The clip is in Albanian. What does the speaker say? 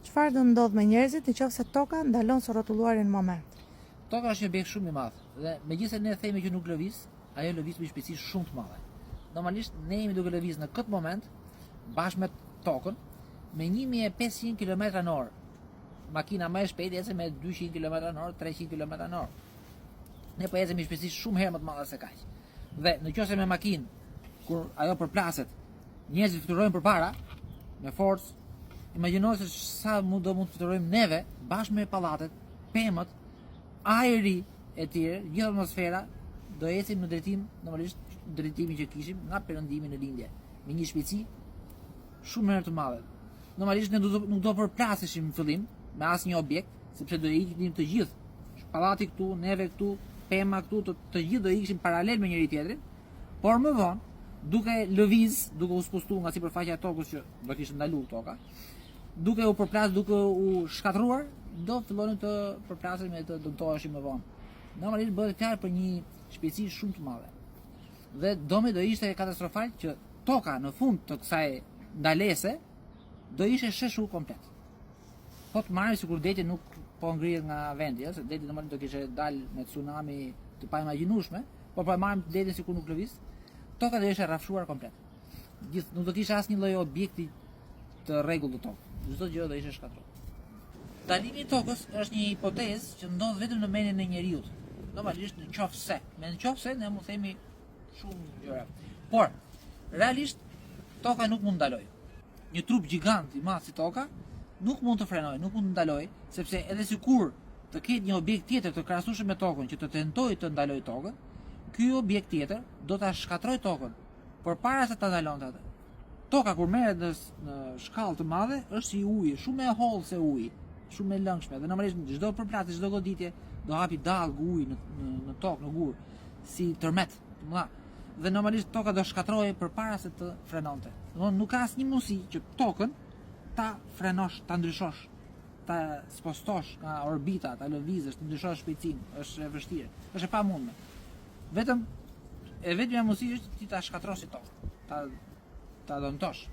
Çfarë do ndodhë me njerëzit në qoftë se toka ndalon së rrotulluari në moment? Toka është një objekt shumë i madh dhe megjithëse ne themi që nuk lëviz, ajo lëviz me shpejtësi shumë të madhe. Normalisht ne jemi duke lëviz në këtë moment bashkë me tokën me 1500 km në orë. Makina më e shpejtë ecën me 200 km në orë, 300 km në orë. Ne po ecim me shpejtësi shumë herë më të madhe se kaq. Dhe në qoftë se me makinë kur ajo përplaset, njerëzit fluturojnë përpara me forcë. Imagjino se sa mund do mund të fluturojmë neve bashkë me pallatet, pemët, ajri e tjerë, gjithë atmosfera do ecim në drejtim, normalisht drejtimin që kishim nga perëndimi në lindje, me një shpejtësi shumë herë të madhe. Normalisht ne do nuk do përplaseshim në fillim me asnjë objekt, sepse do iknim të gjithë. Pallati këtu, neve këtu, pema këtu, të, të gjithë do ikshim paralel me njëri tjetrin, por më vonë, duke lëviz, duke u spustu nga sipërfaqja e tokës që do kishte ndaluar toka, duke u përplas, duke u shkatërruar, do fillonim të përplaseshim e të dëmtoheshim më vonë. Normalisht bëhet fjalë për një shpejtësi shumë të madhe. Dhe dëmi do ishte katastrofal që toka në fund të kësaj ndalese do ishte sheshu komplet. Po të marrë sikur deti nuk po ngrihet nga vendi, ëh, se deti normalisht do kishte dalë me tsunami të paimagjinueshme, por po e marrim detin sikur nuk lëviz, toka do ishte rrafshuar komplet. Gjithë nuk do kishte asnjë lloj objekti të rregullt në tokë. Çdo gjë do ishte shkatërruar. Ndalimi i tokës është një hipotezë që ndodh vetëm në mendjen e njeriut. Normalisht në qoftë se, me në qoftë se ne mund themi shumë gjëra. Por realisht toka nuk mund ndalojë. Një trup gjigant i madh si toka nuk mund të frenojë, nuk mund të ndalojë, sepse edhe sikur të ketë një objekt tjetër të krahasueshëm me tokën që të tentojë të ndalojë tokën, ky objekt tjetër do ta shkatërrojë tokën përpara se ta ndalonte atë. Toka kur merret në në shkallë të madhe është si uji, shumë më e hollë se uji, shumë më e lëngshme dhe normalisht çdo përplasje, çdo goditje do hapi dallgë uji në në, në tokë, në gur, si tërmet të mëdha. Dhe normalisht toka do shkatërrohej përpara se të frenonte. Domthonë nuk ka asnjë mundësi që tokën ta frenosh, ta ndryshosh, ta spostosh nga orbita, ta lëvizësh, të ndryshosh shpejtësinë, është e vështirë, është e pamundme. Vetëm e vetmja mundësi është ti ta shkatërrosh si tokë, ta ta dëmtosh.